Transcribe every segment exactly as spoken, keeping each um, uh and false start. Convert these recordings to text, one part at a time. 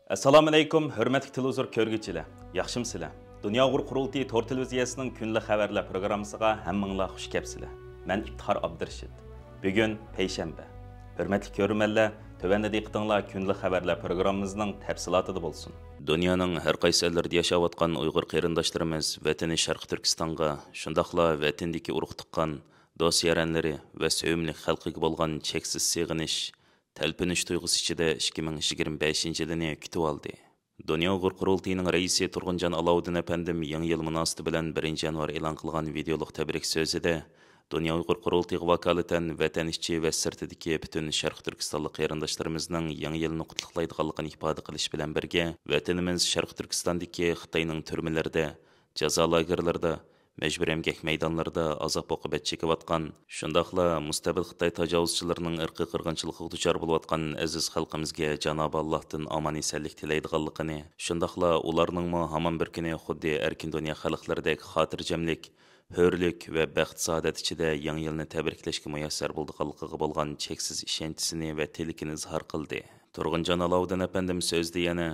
ئەسسالامۇئەلەيكۇم، ھۆرمەتلىك تېلېۋىزور كۆرگۈچىلەر، ياخشىمۇسىلەر؟ دۇنيا ئۇيغۇر قۇرۇلتىيى تور تېلېۋىزىيەسىنىڭ كۈندىلىك خەۋەرلەر پروگراممىسىغا ھەممىڭلار خۇش كەپسىلەر. مەن ئىپتىخار ئابدۇرېشىت. بۈگۈن پەيشەنبە. ھۆرمەتلىك كۆرۈرمەنلەر، تۆۋەندە دىققىتىڭلار كۈندىلىك خەۋەرلەر پروگراممىمىزنىڭ تەپسىلاتىدا بولسۇن. دۇنيانىڭ ھەر قايسى ئەللىرىدە ياشاۋاتقان ئۇيغۇر قېرىنداشلىرىمىز ۋەتىنى شەرقىي تۈركىستانغا، شۇنداقلا ۋەتىنىدىكى ئۇرۇق-تۇغقان، دوست-يارەنلىرى ۋە سۆيۈملۈك خەلقىگە بولغان چەكسىز سېغىنىش، تەلپۈنۈش تۇيغۇسى ئىچىدە ئىككى مىڭ يىگىرمە بەشىنچى يىلىنى كۈتۈۋالدى. دۇنيا ئۇيغۇر قۇرۇلتىيىنىڭ رەئىسى تۇرغۇنجان ئالاۋۇدىن ئەپەندىم يېڭى يىل مۇناسىۋىتى بىلەن بىرىنچى يانۋار ئېلان قىلغان ۋىدېئولۇق تەبرىك سۆزىدە، دۇنيا ئۇيغۇر قۇرۇلتىيىغا ۋاكالىتەن ۋەتەن ئىچى ۋە سىرتىدىكى پۈتۈن شەرقىي تۈركىستانلىق قېرىنداشلىرىمىزنىڭ يېڭى يىلنى قۇتلۇقلايدىغانلىقىنى ئىپادە قىلىش بىلەن بىرگە، ۋەتىنىمىز شەرقىي تۈركىستاندىكى خىتاينىڭ تۈرمىلىرىدە، جازا لاگېرلىرىدا، مەجبۇرىي ئەمگەك مەيدانلىرىدا ئازاب-ئوقۇبەت چېكىۋاتقان، شۇنداقلا مۇستەبىت خىتاي تاجاۋۇزچىلىرىنىڭ ئىرقىي قىرغىنچىلىقىغا دۇچار بولۇۋاتقان ئەزىز خەلقىمىزگە جانابى ئاللاھتىن ئامان-ئېسەنلىك تىلەيدىغانلىقىنى، شۇنداقلا ئۇلارنىڭمۇ ھامان بىر كۈنى خۇددى ئەركىن دۇنيا خەلقلىرىدەك خاتىرجەملىك، ھۆرلۈك ۋە بەخت-سائادەت ئىچىدە يېڭى يىلنى تەبرىكلەشكە مۇيەسسەر بولىدىغانلىقىغا بولغان چەكسىز ئىشەنچىسىنى ۋە تىلىكىنى ئىزھار قىلدى. تۇرغۇنجان ئالاۋۇدىن ئەپەندىم سۆزىدە يەنە،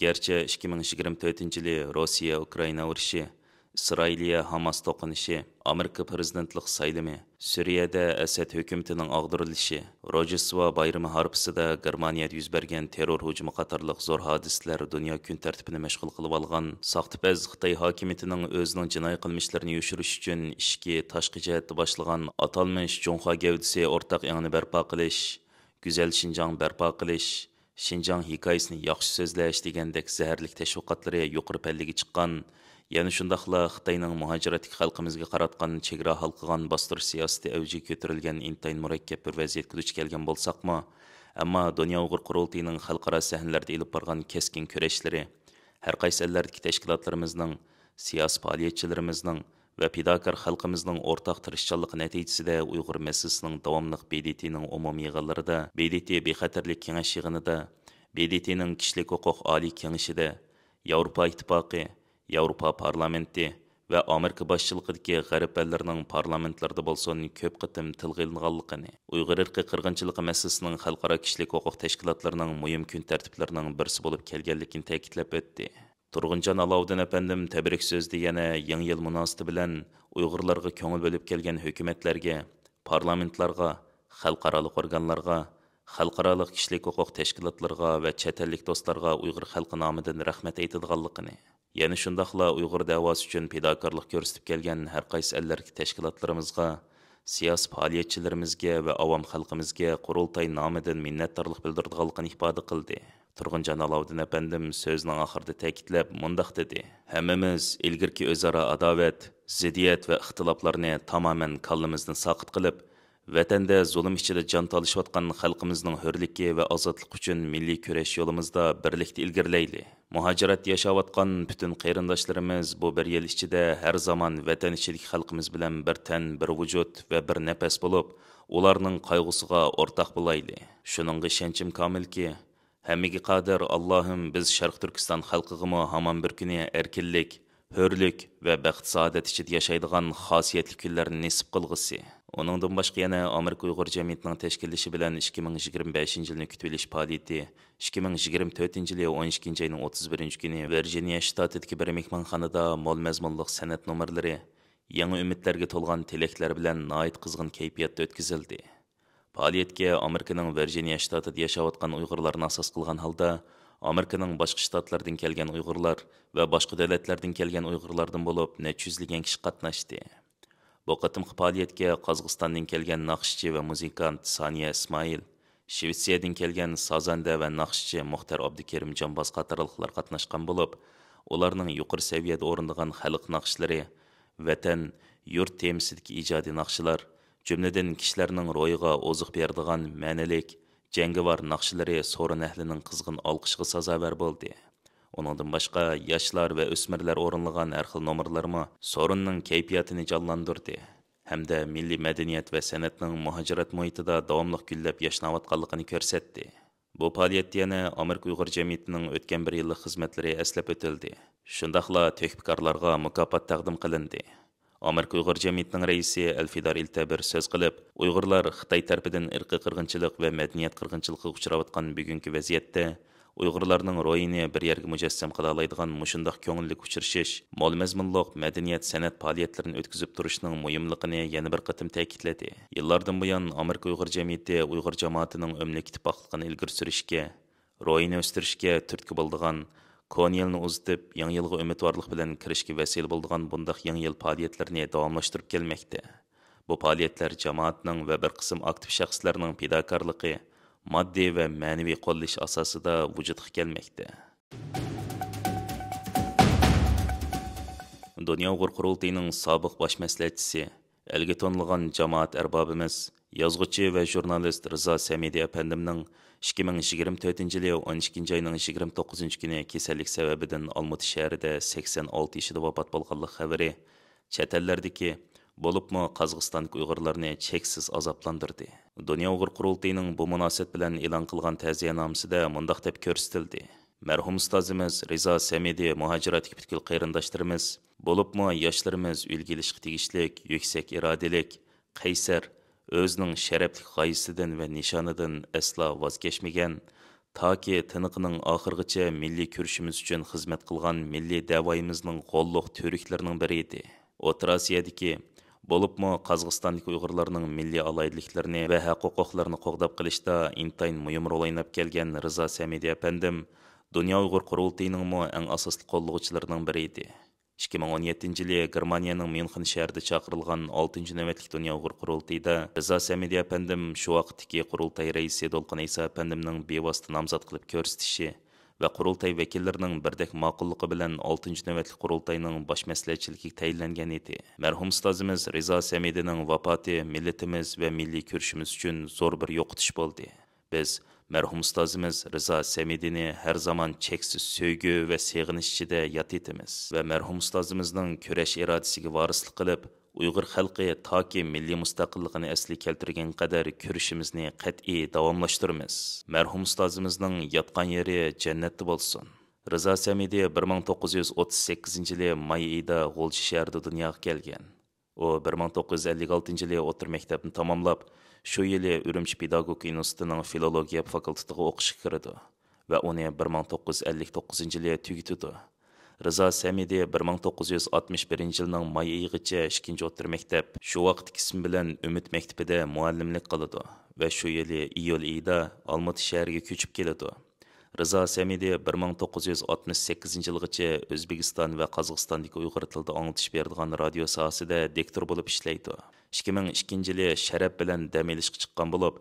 گەرچە ئىككى مىڭ يىگىرمە تۆتىنچى يىلى روسىيە-ئۇكرائىنا ئۇرۇشى، ئىسرائىلىيە-ھاماس توقۇنۇشى، ئامېرىكا پىرېزىدېنتلىق سايلىمى، سۈرىيەدە ئەسەد ھۆكۈمىتىنىڭ ئاغدۇرۇلۇشى، روژدېستۋو بايرىمى ھارپىسىدا گېرمانىيەدە يۈز بەرگەن تېررور ھۇجۇمى قاتارلىق زور ھادىسىلەر دۇنيا كۈن تەرتىپىنى مەشغۇل قىلىۋالغان، ساختىپەز خىتاي ھاكىمىيىتىنىڭ ئۆزىنىڭ جىنايى قىلمىشلىرىنى يوشۇرۇش ئۈچۈن ئىچكى، تاشقى جەھەتتە باشلىغان ئاتالمىش جۇڭخۇا گەۋدىسى ئورتاق ئېڭىنى بەرپا قىلىش، گۈزەل شىنجاڭ بەرپا قىلىش، شىنجاڭ ھېكايىسىنى ياخشى سۆزلەش دېگەندەك زەھەرلىك تەشۋىقاتلىرى يۇقىرى پەللىگە چىققان، يەنە شۇنداقلا خىتاينىڭ مۇھاجىرەتتىكى خەلقىمىزگە قاراتقان چېگرا ھالقىغان باستۇرۇش سىياسىتى ئەۋجىگە كۆتۈرۈلگەن ئىنتايىن مۇرەككەپ بىر ۋەزىيەتكە دۇچ كەلگەن بولساقمۇ، ئەمما دۇنيا ئۇيغۇر قۇرۇلتىيىنىڭ خەلقئارا سەھنىلەردە ئېلىپ بارغان كەسكىن كۈرەشلىرى، ھەر قايسى ئەللەردىكى تەشكىلاتلىرىمىزنىڭ، سىياسىي پائالىيەتچىلىرىمىزنىڭ، ۋە پىداكار خەلقىمىزنىڭ ئورتاق تىرىشچانلىقى نەتىجىسىدە ئۇيغۇر مەسىلىسىنىڭ داۋاملىق ب د ت نىڭ ئومۇمىي يىغىنلىرىدا، ب د ت بىخەتەرلىك كېڭەش يىغىنىدا، ب د ت نىڭ كىشىلىك ھوقۇق ئالىي كېڭىشىدە، ياۋروپا ئىتتىپاقى، ياۋروپا پارلامېنتى ۋە ئامېرىكا باشچىلىقىدىكى غەرب ئەللىرىنىڭ پارلامېنتلىرىدا بولسۇن كۆپ قېتىم تىلغا ئېلىنغانلىقىنى، ئۇيغۇر ئىرقىي قىرغىنچىلىقى مەسىلىسىنىڭ خەلقئارا كىشىلىك ھوقۇق تەشكىلاتلىرىنىڭ مۇھىم كۈن تەرتىپلىرىنىڭ بىرسى بولۇپ كەلگەنلىكىنى تەكىتلەپ ئۆتتى. تۇرغۇنجان ئالاۋۇدىن ئەپەندىم تەبرىك سۆزىدە يەنە يېڭى يىل مۇناسىۋىتى بىلەن ئۇيغۇرلارغا كۆڭۈل بۆلۈپ كەلگەن ھۆكۈمەتلەرگە، پارلامېنتلارغا، خەلقئارالىق ئورگانلارغا، خەلقئارالىق كىشىلىك ھوقۇق تەشكىلاتلىرىغا ۋە چەت ئەللىك دوستلارغا ئۇيغۇر خەلقى نامىدىن رەھمەت ئېيتىدىغانلىقىنى، يەنە شۇنداقلا ئۇيغۇر دەۋاسى ئۈچۈن پىداكارلىق كۆرسىتىپ كەلگەن ھەر قايسى ئەللەردىكى تەشكىلاتلىرىمىزغا، سىياسىي پائالىيەتچىلىرىمىزگە ۋە ئاۋام خەلقىمىزگە قۇرۇلتاي نامىدىن مىننەتدارلىق بىلدۈرىدىغانلىقىنى ئىپادە قىلدى. تۇرغۇنجان ئالاۋۇدىن ئەپەندىم سۆزىنىڭ ئاخىرىدا تەكىتلەپ مۇنداق دېدى: ھەممىمىز ئىلگىرىكى ئۆزئارا ئاداۋەت، زىددىيەت ۋە ئىختىلاپلارنى تامامەن كاللىمىزدىن ساقىت قىلىپ، ۋەتەندە زۇلۇم ئىچىدە جان تالىشىۋاتقان خەلقىمىزنىڭ ھۆرلۈكى ۋە ئازادلىقى ئۈچۈن مىللىي كۈرەش يولىمىزدا بىرلىكتە ئىلگىرىلەيلى. مۇھاجىرەتتە ياشاۋاتقان پۈتۈن قېرىنداشلىرىمىز بۇ بىر يىل ئىچىدە ھەر زامان ۋەتەن ئىچىدىكى خەلقىمىز بىلەن بىر تەن، بىر ۋۇجۇد ۋە بىر نەپەس بولۇپ، ئۇلارنىڭ قايغۇسىغا ئورتاق بولايلى. شۇنىڭغا ئىشەنچىم كامىلكى، ھەممىگە قادىر ئاللاھىم بىز شەرقىي تۈركىستان خەلقىگىمۇ ھامان بىر كۈنى ئەركىنلىك، ھۆرلۈك ۋە بەخت-سائادەت ئىچىدە ياشايدىغان خاسىيەتلىك كۈنلەرنى نېسىپ قىلغۇسى. ئۇنىڭدىن باشقا يەنە ئامېرىكا ئۇيغۇر جەمئىيىتىنىڭ تەشكىللىشى بىلەن ئىككى مىڭ يىگىرمە بەشىنچى يىلنى كۈتۈۋېلىش پائالىيىتى ئىككى مىڭ يىگىرمە تۆتىنچى يىلى ئون ئىككىنچى ئاينىڭ ئوتتۇز بىرىنچى كۈنى ۋىرجىنىيە شتاتىدىكى بىر مېھمانخانىدا مول مەزمۇنلۇق سەنئەت نومۇرلىرى، يېڭى ئۈمىدلەرگە تولغان تىلەكلەر بىلەن ناھايىتى قىزغىن كەيپىياتتا ئۆتكۈزۈلدى. پائالىيەتكە ئامېرىكىنىڭ ۋىرجىنىيە شتاتىدا ياشاۋاتقان ئۇيغۇرلارنى ئاساس قىلغان ھالدا، ئامېرىكىنىڭ باشقا شتاتلىرىدىن كەلگەن ئۇيغۇرلار ۋە باشقا دۆلەتلەردىن كەلگەن ئۇيغۇرلاردىن بولۇپ نەچچە يۈزلىگەن كىشى قاتناشتى. بۇ قېتىمقى پائالىيەتكە قازاقىستاندىن كەلگەن ناخشىچى ۋە مۇزىكانت سانىيە ئىسمائىل، شىۋېتسىيەدىن كەلگەن سازەندە ۋە ناخشىچى مۇختەر ئابدۇكېرىم جامباز قاتارلىقلار قاتناشقان بولۇپ، ئۇلارنىڭ يۇقىرى سەۋىيەدە ئورۇندىغان خەلق ناخشىلىرى، ۋەتەن، يۇرت تېمىسىدىكى ئىجادىي ناخشىلار، جۈملىدىن كىشىلەرنىڭ روھىغا ئوزۇق بېرىدىغان مەنىلىك، جەڭگىۋار ناخشىلىرى سورۇن ئەھلىنىڭ قىزغىن ئالقىشىغا سازاۋەر بولدى. ئۇنىڭدىن باشقا، ياشلار ۋە ئۆسمۈرلەر ئورۇنلىغان ھەر خىل نومۇرلارمۇ سورۇننىڭ كەيپىياتىنى جانلاندۇردى ھەمدە مىللىي مەدەنىيەت ۋە سەنئەتنىڭ مۇھاجىرەت مۇھىتىدا داۋاملىق گۈللەپ ياشناۋاتقانلىقىنى كۆرسەتتى. بۇ پائالىيەتتە يەنە ئامېرىكا ئۇيغۇر جەمئىيىتىنىڭ ئۆتكەن بىر يىللىق خىزمەتلىرى ئەسلەپ ئۆتۈلدى. شۇنداقلا تۆھپىكارلارغا مۇكاپات تەقدىم قىلىندى. ئامېرىكا ئۇيغۇر جەمئىيىتىنىڭ رەئىسى ئەلفىدار ئىلتەبىر سۆز قىلىپ، ئۇيغۇرلار خىتاي تەرىپىدىن ئىرقىي قىرغىنچىلىق ۋە مەدەنىيەت قىرغىنچىلىقىغا ئۇچراۋاتقان بۈگۈنكى ۋەزىيەتتە ئۇيغۇرلارنىڭ روھىنى بىر يەرگە مۇجەسسەم قىلالايدىغان مۇشۇنداق كۆڭۈللۈك ئۇچرىشىش، مول مەزمۇنلۇق مەدەنىيەت، سەنئەت پائالىيەتلىرىنى ئۆتكۈزۈپ تۇرۇشنىڭ مۇھىملىقىنى يەنە بىر قېتىم تەكىتلىدى. يىللاردىن بۇيان، ئامېرىكا ئۇيغۇر جەمئىيىتى ئۇيغۇر جامائىتىنىڭ ئۆملۈك ئىتتىپاقلىقىنى ئىلگىرى سۈرۈشكە، روھىنى ئۆستۈرۈشكە تۈرتكە بولىدىغان، كونا يىلنى ئۇزىتىپ، يېڭى يىلغا ئۈمىدۋارلىق بىلەن كىرىشكە ۋەسىلە بولىدىغان بۇنداق يېڭى يىل پائالىيەتلىرىنى داۋاملاشتۇرۇپ كەلمەكتە. بۇ پائالىيەتلەر جامائەتنىڭ ۋە بىر قىسىم ئاكتىپ شەخسلەرنىڭ پىداكارلىقى، ماددىي ۋە مەنىۋى قوللىشى ئاساسىدا ۋۇجۇدقا كەلمەكتە. دۇنيا ئۇيغۇر قۇرۇلتىيىنىڭ سابىق باش مەسلىھەتچىسى، ئەلگە تونۇلغان جامائەت ئەربابىمىز، يازغۇچى ۋە ژۇرنالىست رىزا سەمىدى ئەپەندىمنىڭ ئىككى مىڭ يىگىرمە تۆتىنچى يىلى ئون ئىككىنچى ئاينىڭ يىگىرمە توققۇزىنچى كۈنى كېسەللىك سەۋەبىدىن ئالمۇتا شەھىرىدە سەكسەن ئالتە يېشىدا ۋاپات بولغانلىق خەۋىرى چەت ئەللەردىكى، بولۇپمۇ قازاقىستاندىكى ئۇيغۇرلارنى چەكسىز ئازابلاندۇردى. دۇنيا ئۇيغۇر قۇرۇلتىيىنىڭ بۇ مۇناسىۋەت بىلەن ئېلان قىلغان تەزىيەنامىسىدە مۇنداق دەپ كۆرسىتىلدى: مەرھۇم ئۇستازىمىز رىزا سەمىدى مۇھاجىراتتىكى پۈتكۈل قېرىنداشلىرىمىز، بولۇپمۇ ياشلىرىمىز ئۈلگە ئېلىشقا تېگىشلىك يۈكسەك ئىرادىلىك، قەيسەر، ئۆزىنىڭ شەرەپلىك غايىسىدىن ۋە نىشانىدىن ئەسلا ۋاز كەچمىگەن، تاكى تىنىقىنىڭ ئاخىرىغىچە مىللىي كۈرىشىمىز ئۈچۈن خىزمەت قىلغان مىللىي دەۋايىمىزنىڭ غوللۇق تۈۋرۈكلىرىنىڭ بىرى ئىدى. ئوتتۇرا ئاسىيادىكى، بولۇپمۇ قازاقىستاندىكى ئۇيغۇرلارنىڭ مىللىي ئالاھىدىلىكلىرىنى ۋە ھەق-ھوقۇقلىرىنى قوغداپ قېلىشتا ئىنتايىن مۇھىم رول ئويناپ كەلگەن رىزا سەمىدى ئەپەندىم دۇنيا ئۇيغۇر قۇرۇلتىيىنىڭمۇ ئەڭ ئاساسلىق قوللىغۇچىلىرىنىڭ بىرى ئىدى. ئىككى مىڭ ئون يەتتىنچى يىلى گېرمانىيەنىڭ ميۇنخېن شەھىرىدە چاقىرىلغان ئالتىنچى نۆۋەتلىك دۇنيا ئۇيغۇر قۇرۇلتىيىدا رىزا سەمىدى ئەپەندىم شۇ ۋاقىتتىكى قۇرۇلتاي رەئىسى دولقۇن ئەيسا ئەپەندىمنىڭ بىۋاسىتە نامزات قىلىپ كۆرسىتىشى ۋە قۇرۇلتاي ۋەكىللىرىنىڭ بىردەك ماقۇللۇقى بىلەن ئالتىنچى نۆۋەتلىك قۇرۇلتاينىڭ باش مەسلىھەتچىلىكىگە تەيىنلەنگەن ئىدى. مەرھۇم ئۇستازىمىز رىزا سەمىدىنىڭ ۋاپاتى مىللىتىمىز ۋە مىللىي كۈرىشىمىز ئۈچۈن زور بىر يوقىتىش بولدى. بىز مەرھۇم ئۇستازىمىز رىزا سەمىدىنى ھەر زامان چەكسىز سۆيگۈ ۋە سېغىنىش ئىچىدە ياد ئېتىمىز ۋە مەرھۇم ئۇستازىمىزنىڭ كۈرەش ئىرادىسىگە ۋارىسلىق قىلىپ، ئۇيغۇر خەلقى تاكى مىللىي مۇستەقىللىقىنى ئەسلىگە كەلتۈرگەنگە قەدەر كۈرىشىمىزنى قەتئىي داۋاملاشتۇرىمىز. مەرھۇم ئۇستازىمىزنىڭ ياتقان يېرى جەننەتتە بولسۇن. رىزا سەمىدى بىر مىڭ توققۇز يۈز ئوتتۇز سەككىزىنچى يىلى ماي ئېيىدا غۇلجا شەھىرىدە دۇنياغا كەلگەن. ئۇ بىر مىڭ توققۇز يۈز ئەللىك ئالتىنچى يىلى ئوتتۇرا مەكتەپنى تاماملاپ، شۇ يىلى ئۈرۈمچى پېداگوگىكا ئىنستىتۇتىنىڭ فىلولوگىيە فاكۇلتېتىغا ئوقۇشقا كىرىدۇ ۋە ئۇنى بىر مىڭ توققۇز يۈز ئەللىك توققۇزىنچى يىلى تۈگىتىدۇ. رىزا سەمىدى بىر مىڭ توققۇز يۈز ئاتمىش بىرىنچى يىلنىڭ ماي ئېيىغىچە ئىككىنچى ئوتتۇرا مەكتەپ، شۇ ۋاقىتتىكى ئىسمى بىلەن ئۈمىد مەكتىپىدە مۇئەللىملىك قىلىدۇ ۋە شۇ يىلى ئىيۇل ئېيىدا ئالمۇتا شەھىرىگە كۆچۈپ كېلىدۇ. رىزا سەمىدى بىر مىڭ توققۇز يۈز ئاتمىش سەككىزىنچى يىلغىچە ئۆزبېكىستان ۋە قازاقىستاندىكى ئۇيغۇر تىلىدا ئاڭلىتىش بېرىدىغان رادىيو ساھەسىدە دىكتور بولۇپ ئىشلەيدۇ. ئىككى مىڭ ئىككىنچى يىلى شەرەپ بىلەن دەم ئېلىشقا چىققان بولۇپ،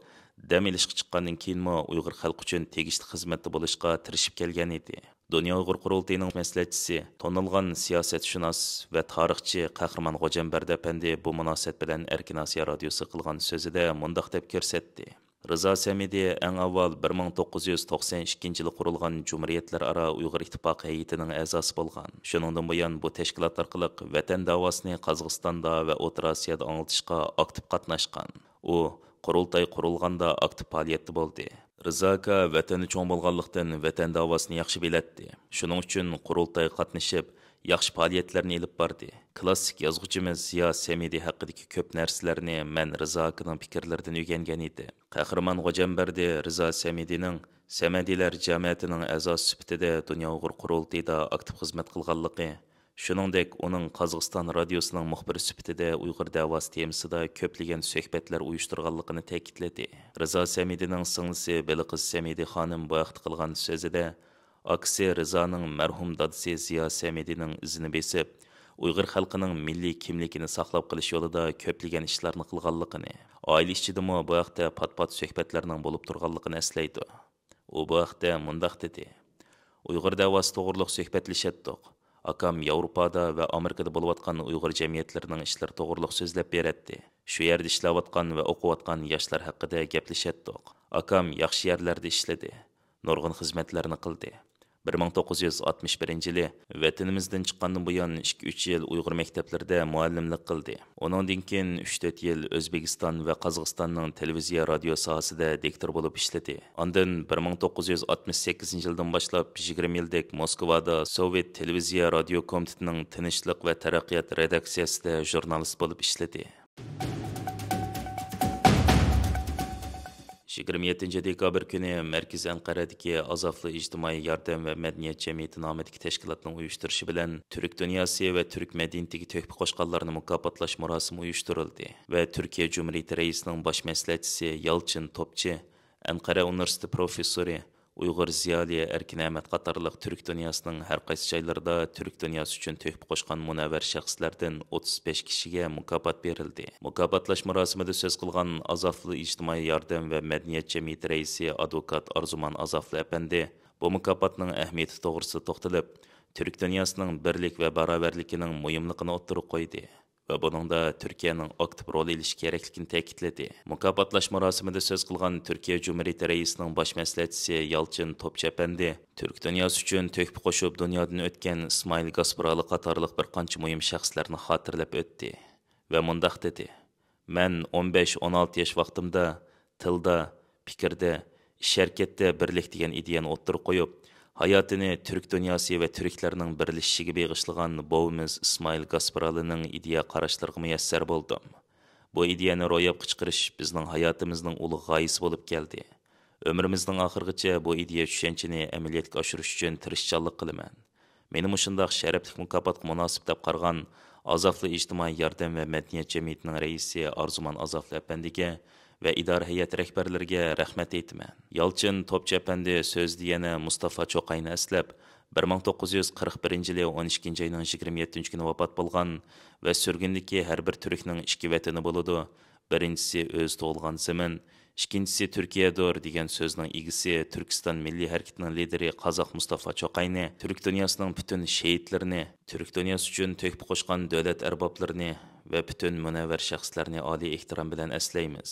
دەم ئېلىشقا چىققاندىن كېيىنمۇ ئۇيغۇر خەلقى ئۈچۈن تېگىشلىك خىزمەتتە بولۇشقا تىرىشىپ كەلگەن ئىدى. دۇنيا ئۇيغۇر قۇرۇلتىيىنىڭ مەسلىھەتچىسى، تونۇلغان سىياسەتشۇناس ۋە تارىخچى قەھرىمان غوجامبەردى ئەپەندى بۇ مۇناسىۋەت بىلەن ئەركىن ئاسىيا رادىيوسىغا قىلغان سۆزىدە مۇنداق دەپ كۆرسەتتى: رىزا سەمىدى ئەڭ ئاۋۋال بىر مىڭ توققۇز يۈز توقسەن ئىككىنچى يىلى قۇرۇلغان جۇمھۇرىيەتلەر ئارا ئۇيغۇر ئىتتىپاقى ھەيئىتىنىڭ ئەزاسى بولغان. شۇنىڭدىن بۇيان بۇ تەشكىلات ئارقىلىق ۋەتەن داۋاسىنى قازاقىستاندا ۋە ئوتتۇرا ئاسىيادا ئاڭلىتىشقا ئاكتىپ قاتناشقان. ئۇ قۇرۇلتاي قۇرۇلغاندا ئاكتىپ پائالىيەتتە بولدى. رىزا ئاكا ۋەتىنى چوڭ بولغانلىقتىن، ۋەتەن داۋاسىنى ياخشى بىلەتتى. شۇنىڭ ئۈچۈن قۇرۇلتايغا قاتنىشىپ، ياخشى پائالىيەتلەرنى ئېلىپ باردى. كلاسسىك يازغۇچىمىز زىيا سەمىدى ھەققىدىكى كۆپ نەرسىلەرنى مەن رىزا ئاكىنىڭ پىكىرلىرىدىن ئۆگەنگەن ئىدىم. قەھرىمان غوجامبەردى رىزا سەمىدىنىڭ سەمەدىلەر جەمەتىنىڭ ئەزاسى سۈپىتىدە دۇنيا ئۇيغۇر قۇرۇلتىيىدا ئاكتىپ خىزمەت قىلغانلىقى، شۇنىڭدەك ئۇنىڭ قازاقىستان رادىيوسىنىڭ مۇخبىرى سۈپىتىدە ئۇيغۇر دەۋاسى تېمىسىدا كۆپلىگەن سۆھبەتلەر ئۇيۇشتۇرغانلىقىنى تەكىتلىدى. رىزا سەمىدىنىڭ سىڭلىسى بېلىقىز سەمىدى خانىم بۇ ھەقتە قىلغان سۆزىدە، ئاكىسى رىزانىڭ مەرھۇم دادىسى زىيا سەمىدىنىڭ ئىزىنى بېسىپ، ئۇيغۇر خەلقىنىڭ مىللىي كىملىكىنى ساقلاپ قېلىش يولىدا كۆپلىگەن ئىشلارنى قىلغانلىقىنى، ئائىلە ئىچىدىمۇ بۇ ھەقتە پات-پات سۆھبەتلەرنىڭ بولۇپ تۇرغانلىقىنى ئەسلەيدۇ. ئۇ بۇ ھەقتە مۇنداق دېدى: ئۇيغۇر دەۋاسى توغرۇلۇق سۆھبەتلىشەتتۇق. ئاكام ياۋروپادا ۋە ئامېرىكىدا بولۇۋاتقان ئۇيغۇر جەمئىيەتلىرىنىڭ ئىشلىرى توغرۇلۇق سۆزلەپ بېرەتتى. شۇ يەردە ئىشلەۋاتقان ۋە ئوقۇۋاتقان ياشلار ھەققىدە گەپلىشەتتۇق. ئاكام ياخشى يەرلەردە ئىشلىدى. نۇرغۇن خىزمەتلەرنى قىلدى. بىر مىڭ توققۇز يۈز ئاتمىش بىرىنچى يىلى ۋەتىنىمىزدىن چىققاندىن بۇيان ئىككى، ئۈچ يىل ئۇيغۇر مەكتەپلىرىدە مۇئەللىملىك قىلدى. ئۇنىڭدىن كېيىن ئۈچ، تۆت يىل ئۆزبېكىستان ۋە قازاقىستاننىڭ تېلېۋىزىيە، رادىيو ساھەسىدە دىكتور بولۇپ ئىشلىدى. ئاندىن بىر مىڭ توققۇز يۈز ئاتمىش سەككىزىنچى يىلدىن باشلاپ يىگىرمە يىلدەك موسكۋادا سوۋېت تېلېۋىزىيە، رادىيو كومىتېتىنىڭ تىنچلىق ۋە تەرەققىيات رېداكسىيەسىدە ژۇرنالىست بولۇپ ئىشلىدى. يىگىرمە يەتتىنچى دېكابىر كۈنى مەركىزىي ئەنقەرەدىكى ئازافلى ئىجتىمائىي ياردەم ۋە مەدەنىيەت جەمئىيىتى نامىدىكى تەشكىلاتنىڭ ئۇيۇشتۇرۇشى بىلەن تۈرك دۇنياسى ۋە تۈرك مەدەنىيىتىگە تۆھپە قوشقانلارنى مۇكاپاتلاش مۇراسىمى ئۇيۇشتۇرۇلدى ۋە تۈركىيە جۇمھۇرىيىتى رەئىسىنىڭ باش مەسلىھەتچىسى يالچىن توپچى، ئەنقەرە ئۇنىۋېرسىتېتى پروفېسسورى، ئۇيغۇر زىيالىيى ئەركىن ئەمەت قاتارلىق تۈرك دۇنياسىنىڭ ھەر قايسى جايلىرىدا تۈرك دۇنياسى ئۈچۈن تۆھپە قوشقان مۇنەۋۋەر شەخسلەردىن ئوتتۇز بەش كىشىگە مۇكاپات بېرىلدى. مۇكاپاتلاش مۇراسىمىدا سۆز قىلغان ئازافلى ئىجتىمائىي ياردەم ۋە مەدەنىيەت جەمئىيىتى رەئىسى ئادۋوكات ئارزۇمان ئازافلى ئەپەندى بۇ مۇكاپاتنىڭ ئەھمىيىتى توغرىسىدا توختىلىپ، تۈرك دۇنياسىنىڭ بىرلىك ۋە باراۋەرلىكىنىڭ مۇھىملىقىنى ئوتتۇرىغا قويدى. ۋە بۇنىڭدا تۈركىيەنىڭ ئاكتىپ رول ئېلىشى كېرەكلىكىنى تەكىتلىدى. مۇكاپاتلاش مۇراسىمىدا سۆز قىلغان تۈركىيە جۇمھۇرىيىتى رەئىسىنىڭ باش مەسلىھەتچىسى يالچىن توپچى ئەپەندى تۈرك دۇنياسى ئۈچۈن تۆھپە قوشۇپ، دۇنيادىن ئۆتكەن ئىسمائىل گاسپرالى قاتارلىق بىر قانچە مۇھىم شەخسلەرنى خاتىرىلەپ ئۆتتى ۋە مۇنداق دېدى: مەن ئون بەش، ئون ئالتە ياش ۋاقتىمدا تىلدا، پىكىردە، ئىش-ھەرىكەتتە بىرلىك دېگەن ئىدىيەنى ئوتتۇرىغا قويۇپ، ھاياتىنى تۈرك دۇنياسى ۋە تۈركلەرنىڭ بىرلىشىشىگە بېغىشلىغان بوۋىمىز ئىسمائىل گاسپرالىنىڭ ئىدىيە قاراشلىرىغا مۇيەسسەر بولدۇم. بۇ ئىدىيەنى روياپقا چىقىرىش بىزنىڭ ھاياتىمىزنىڭ ئۇلۇغ غايىسى بولۇپ كەلدى. ئۆمرىمىزنىڭ ئاخىرىغىچە بۇ ئىدىيە چۈشەنچىنى ئەمەلىيەتكە ئاشۇرۇش ئۈچۈن تىرىشچانلىق قىلىمەن. مېنى مۇشۇنداق شەرەپلىك مۇكاپاتقا مۇناسىپ دەپ قارىغان ئازافلى ئىجتىمائىي ياردەم ۋە مەدەنىيەت جەمئىيىتىنىڭ رەئىسى ئارزۇمان ئازافلى ئەپەندىگە ۋە ئىدارە ھەيئەت رەھبەرلىرىگە رەھمەت ئېيتىمەن. يالچىن توپچى ئەپەندى سۆزىدە يەنە مۇستافا چوقاينى ئەسلەپ، بىر مىڭ توققۇز يۈز قىرىق بىرىنچى يىلى ئون ئىككىنچى ئاينىڭ يىگىرمە يەتتىنچى كۈنى ۋاپات بولغان ۋە سۈرگۈندىكى ھەر بىر تۈركنىڭ ئىككى ۋەتىنى بولىدۇ، بىرىنچىسى ئۆزى تۇغۇلغان زېمىن، ئىككىنچىسى تۈركىيەدۇر دېگەن سۆزنىڭ ئىگىسى، تۈركىستان مىللىي ھەرىكىتىنىڭ لىدىرى قازاق مۇستافا چوقاينى، تۈرك دۇنياسىنىڭ پۈتۈن شېھىتلىرىنى، تۈرك دۇنياسى ئۈچۈن تۆھپە قوشقان دۆلەت ئەربابلىرىنى ۋە پۈتۈن مۇنەۋۋەر شەخسلەرنى ئالىي ئېھتىرام بىلەن ئەسلەيمىز.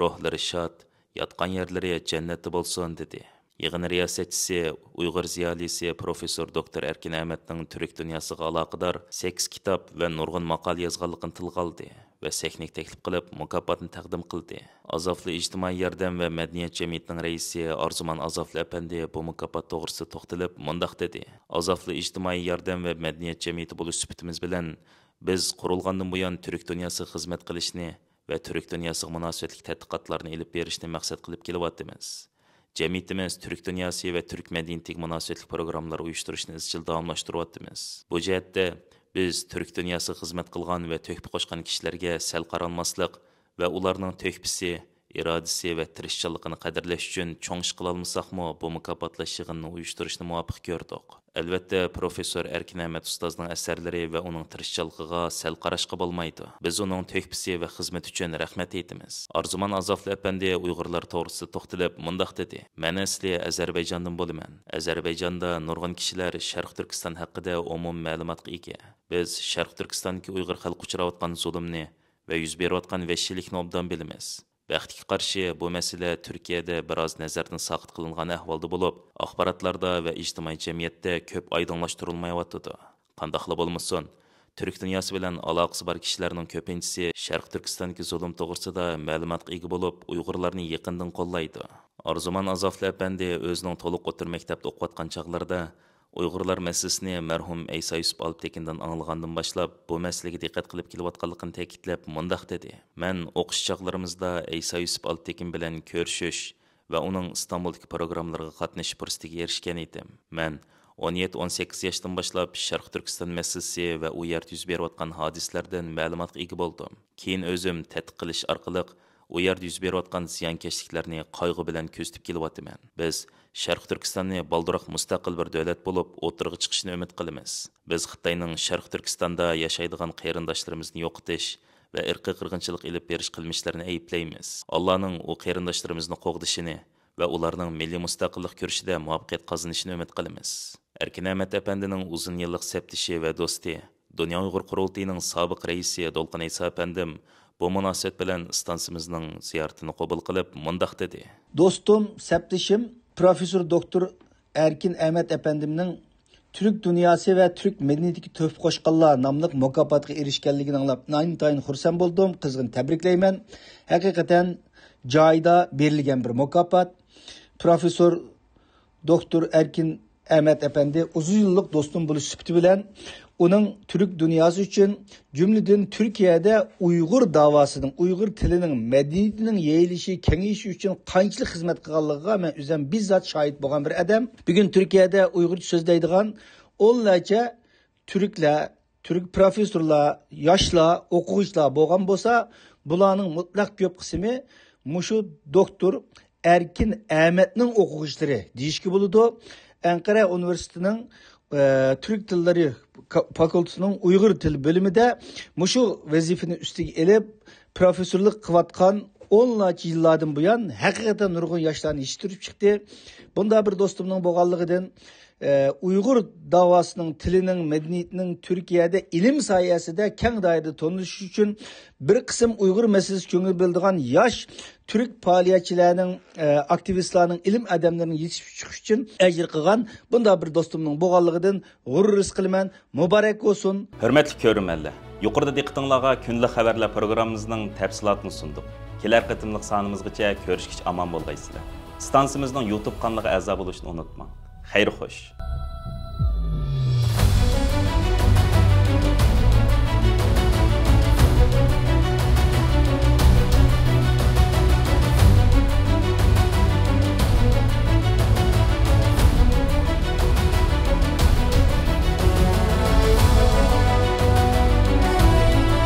روھلىرى شاد، ياتقان يەرلىرى جەننەتتە بولسۇن، دېدى. يىغىن رىياسەتچىسى، ئۇيغۇر زىيالىيسى پروفېسسور دوكتور ئەركىن ئەمەتنىڭ تۈرك دۇنياسىغا ئالاقىدار سەككىز كىتاب ۋە نۇرغۇن ماقالە يازغانلىقىنى تىلغا ئالدى ۋە سەھنىگە تەكلىپ قىلىپ، مۇكاپاتنى تەقدىم قىلدى. ئازافلى ئىجتىمائىي ياردەم ۋە مەدەنىيەت جەمئىيىتىنىڭ رەئىسى ئارزۇمان ئازافلى ئەپەندى بۇ مۇكاپات توغرىسىدا توختىلىپ، مۇنداق دېدى: ئازافلى ئىجتىمائىي ياردەم ۋە مەدەنىيەت جەمئىيىتى بولۇش سۈپىتىمىز بىلەن، بىز قۇرۇلغاندىن بۇيان تۈرك دۇنياسىغا خىزمەت قىلىشنى ۋە تۈرك دۇنياسىغا مۇناسىۋەتلىك تەتقىقاتلارنى ئېلىپ بېرىشنى مەقسەت قىلىپ كېلىۋاتىمىز. جەمئىيىتىمىز تۈرك دۇنياسى ۋە تۈرك مەدەنىيىتىگە مۇناسىۋەتلىك پروگراممىلار ئۇيۇشتۇرۇشنى ئىزچىل داۋاملاشتۇرۇۋاتىمىز. بۇ جەھەتتە بىز تۈرك دۇنياسىغا خىزمەت قىلغان ۋە تۆھپە قوشقان كىشىلەرگە سەل قارالماسلىق ۋە ئۇلارنىڭ تۆھپىسى، ئىرادىسى ۋە تىرىشچانلىقىنى قەدىرلەش ئۈچۈن چوڭ ئىش قىلالمىساقمۇ، بۇ مۇكاپاتلاش يىغىنىنى ئۇيۇشتۇرۇشنى مۇۋاپىق كۆردۇق. ئەلۋەتتە، پروفېسسور ئەركىن ئەمەت ئۇستازنىڭ ئەسەرلىرى ۋە ئۇنىڭ تىرىشچانلىقىغا سەل قاراشقا بولمايدۇ. بىز ئۇنىڭ تۆھپىسى ۋە خىزمىتى ئۈچۈن رەھمەت ئېيتىمىز. ئارزۇمان ئازافلى ئەپەندى ئۇيغۇرلار توغرىسىدا توختىلىپ مۇنداق دېدى: مەن ئەسلى ئەزەربەيجاندىن بولىمەن. ئەزەربەيجاندا نۇرغۇن كىشىلەر شەرقىي تۈركىستان ھەققىدە ئومۇمىي مەلۇماتقا ئىگە. بىز شەرقىي تۈركىستاندىكى ئۇيغۇر خەلقى ئۇچراۋاتقان زۇلۇمنى ۋە يۈز بېرىۋاتقان ۋەھشىيلىكنى ئوبدان بىلىمىز. بەختكە قارشى، بۇ مەسىلە تۈركىيەدە بىراز نەزەردىن ساقىت قىلىنغان ئەھۋالدا بولۇپ، ئاخباراتلاردا ۋە ئىجتىمائىي جەمئىيەتتە كۆپ ئايدىڭلاشتۇرۇلمايۋاتىدۇ. قانداقلا بولمىسۇن، تۈرك دۇنياسى بىلەن ئالاقىسى بار كىشىلەرنىڭ كۆپىنچىسى شەرقىي تۈركىستاندىكى زۇلۇم توغرىسىدا مەلۇماتقا ئىگە بولۇپ، ئۇيغۇرلارنى يېقىندىن قوللايدۇ. ئارزۇمان ئازافلى ئەپەندى ئۆزىنىڭ تولۇق ئوتتۇرا مەكتەپتە ئوقۇۋاتقان چاغلىرىدا، ئۇيغۇرلار مەسىلىسىنى مەرھۇم ئەيسا يۈسۈپ ئالپتېكىندىن ئاڭلىغاندىن باشلاپ، بۇ مەسىلىگە دىققەت قىلىپ كېلىۋاتقانلىقىنى تەكىتلەپ، مۇنداق دېدى: مەن ئوقۇش چاغلىرىمىزدا ئەيسا يۈسۈپ ئالپتېكىن بىلەن كۆرۈشۈش ۋە ئۇنىڭ ئىستانبۇلدىكى پروگراممىلىرىغا قاتنىشىش پۇرسىتىگە ئېرىشكەن ئىدىم. مەن ئون يەتتە، ئون سەككىز ياشتىن باشلاپ شەرقىي تۈركىستان مەسىلىسى ۋە ئۇ يەردە يۈز بېرىۋاتقان ھادىسىلەردىن مەلۇماتقا ئىگە بولدۇم. كېيىن ئۆزۈم تەتقىق قىلىش ئارقىلىق ئۇ يەردە يۈز بېرىۋاتقان زىيانكەشلىكلەرنى قايغۇ بىلەن كۆزىتىپ كېلىۋاتىمەن. بىز شەرقىي تۈركىستاننى بالدۇرراق مۇستەقىل بىر دۆلەت بولۇپ ئوتتۇرىغا چىقىشىنى ئۈمىد قىلىمىز. بىز خىتاينىڭ شەرقىي تۈركىستاندا ياشايدىغان قېرىنداشلىرىمىزنى يوقىتىش ۋە ئىرقىي قىرغىنچىلىق ئېلىپ بېرىش قىلمىشلىرىنى ئەيىبلەيمىز. ئاللانىڭ ئۇ قېرىنداشلىرىمىزنى قوغدىشىنى ۋە ئۇلارنىڭ مىللىي مۇستەقىللىق كۈرىشىدە مۇۋەپپەقىيەت قازىنىشىنى ئۈمىد قىلىمىز. ئەركىن ئەمەت ئەپەندىنىڭ ئۇزۇن يىللىق سەپدىشى ۋە دوستى، دۇنيا ئۇيغۇر قۇرۇلتىيىنىڭ سابىق رەئىسى دولقۇن ئەيسا ئەپەندىم بۇ مۇناسىۋەت بىلەن ئىستانسىمىزنىڭ زىيارىتىنى قوبۇل قىلىپ، مۇنداق دېدى. دوستۇم، سەپدىشىم، پروفېسسور دوكتور ئەركىن ئەمەت ئەپەندىمنىڭ تۈرك دۇنياسى ۋە تۈرك مەدەنىيىتىگە تۆھپە قوشقانلار ناملىق مۇكاپاتقا ئېرىشكەنلىكىنى ئاڭلاپ، ئىنتايىن خۇرسەن بولدۇم، قىزغىن تەبرىكلەيمەن. ھەقىقەتەن جايىدا بېرىلگەن بىر مۇكاپات. پروفېسسور دوكتور ئەركىن ئەمەت ئەپەندى ئۇزۇن يىللىق دوستۇم بولۇش سۈپىتى بىلەن ئۇنىڭ تۈرك دۇنياسى ئۈچۈن، جۈملىدىن تۈركىيەدە ئۇيغۇر داۋاسىنىڭ، ئۇيغۇر تىلىنىڭ، مەدەنىيىتىنىڭ يېيىلىشى، كېڭىيىشى ئۈچۈن قانچىلىك خىزمەت قىلغانلىقىغا مەن ئۆزۈم بىززات شاھىت بولغان بىر ئادەم. بۈگۈن تۈركىيەدە ئۇيغۇرچە سۆزلەيدىغان ئونلارچە تۈركلەر، تۈرك پروفېسسورلار، ياشلار، ئوقۇغۇچىلار بولغان بولسا، بۇلارنىڭ مۇتلەق كۆپ قىسمى مۇشۇ دوكتور ئەركىن ئەمەتنىڭ ئوقۇغۇچىلىرى دېيىشكە بولىدۇ. ئەنقەرە ئۇنىۋېرسىتېتىنىڭ، ئە، تۈرك تىللىرى کا-، فاكۇلتېتىنىڭ ئۇيغۇر تىل بۆلۈمىدە مۇشۇ ۋەزىپىنى ئۈستىگە ئېلىپ، پروفېسسورلۇق قىلىۋاتقان ئونلارچە يىللاردىن بۇيان ھەقىقەتەن نۇرغۇن ياشلارنى يېتىشتۈرۈپ چىقتى. بۇنداق بىر دوستۇمنىڭ بولغانلىقىدىن، ئە، ئۇيغۇر داۋاسىنىڭ، تىلىنىڭ، مەدەنىيىتىنىڭ تۈركىيەدە ئىلىم ساھەسىدە كەڭ دائىرىدە تونۇلۇش ئۈچۈن بىر قىسىم ئۇيغۇر مەسىلىسىگە كۆڭۈل بۆلىدىغان ياش تۈرك پائالىيەتچىلەرنىڭ، ئە، ئاكتىۋىستلارنىڭ، ئىلىم ئادەملىرىنىڭ يېتىشىپ چىقىش ئۈچۈن ئەجىر قىلغان بۇنداق بىر دوستۇمنىڭ بولغانلىقىدىن غۇرۇر ھېس قىلىمەن. مۇبارەك بولسۇن! ھۆرمەتلىك كۆرۈرمەنلەر، يۇقىرىدا دىققىتىڭلارغا كۈندىلىك خەۋەرلەر پروگراممىمىزنىڭ تەپسىلاتىنى سۇندۇق. كېلەر قېتىملىق سانىمىزغىچە كۆرۈشكىچە ئامان بولغايسىلەر. ئىستانسىمىزنىڭ يۇتۇب قانىلىغا ئەزا بولۇشنى ئۇنتۇماڭ. خەير خوش!